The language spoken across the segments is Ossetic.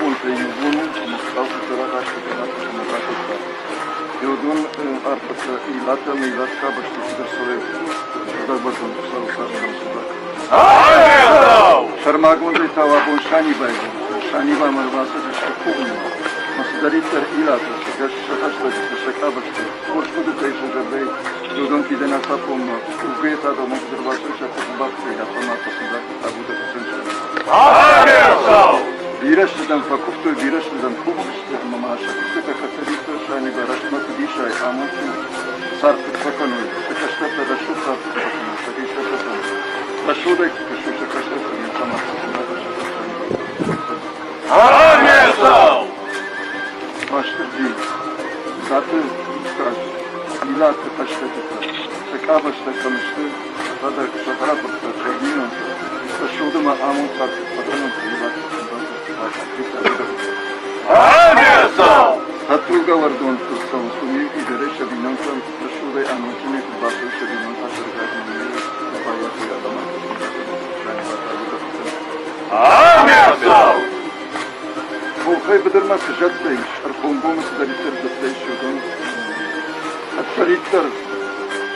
бонтӕй иу бон у, ӕмӕ Хуыцау куыддӕр ахаста кӕнӕ ӕмӕ ракодта. Уыдон арфӕтӕ Илатӕ ӕмӕ Илат къабӕзты цыдӕр цӕуӕг сыгъдӕг бӕрзонд Хуыцауы цардӕн сыгъдӕг. Сӕрмагондӕй та абон Санибайы бон. Санибамӕ ӕрбацыдысты кувынмӕ. Ӕмӕ цыдӕриддӕр Илатӕ сӕ хӕстӕджытӕ, сӕ къабӕзтӕ хорз хъуыдытӕй сӕ зӕрдӕйы уыдон фидӕн ацафонмӕ кувгӕйӕ та домӕг куыд ӕрбацӕуой сӕ къухы бафтыд, афтӕ ма фӕсындӕг табу дӕ Бирӕ сты фӕкуывтой, бирӕ сты кувдзысты ӕмӕ ма сӕ куыстытӕ кӕддӕриддӕр сӕ рӕстмӕ куыд исай, амондджын цард куыд фӕкӕной, сӕ кӕстӕртӕ рӕсугъд цард куыд фӕкӕной, сӕ хистӕртӕ та рӕсугъдӕй куыд кӕсой сӕ кӕстӕртӕн йӕ Уастырджи, Цаты мыггаг, Илаты хӕстӕджытӕ, сӕ къабӕзтӕ кӕм сты, сӕхӕдӕг сӕ хӕрӕфырттӕ, сӕ бинонтӕ, рӕсугъд ӕмӕ амонд цард куыд фӕкӕнынц, Илаты Хӕдтулгӕ уӕрдонты цӕуынц, уым-иу изӕрӕй сӕ бинонтӕм рӕсугъдӕй амондджынӕй куыд бацӕуой сӕ бинонтӕ сӕргӕй баййафой адӕмӕн. Хохӕй быдырмӕ цы зӕдтӕ ис, ӕрхонгомы цыдӕриддӕр зӕдтӕ ис, уыдон кӕддӕриддӕр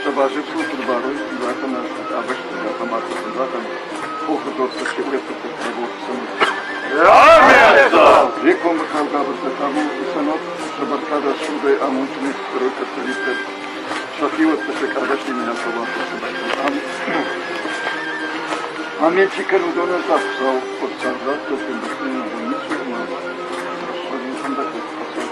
сӕ базыртыл куыд барой, иу ахӕм абӕсты, ахӕм арфӕтӕн ахӕм хохы дортӕ се улӕфтытӕ Рекомы калгабыртӕ табу исӕнот, сӕ бӕркад рӕсугъдӕй амондджынӕй куыд кӕддӕриддӕр сӕхиуӕттӕ сӕ къабӕзтимӕ Ам чи кӕны, уыдонӕн та Хуыцау куыд цард радта, фендӕртӕн абон ницы ӕмӕ рӕстӕг фӕндӕгтӕ фӕцӕуы.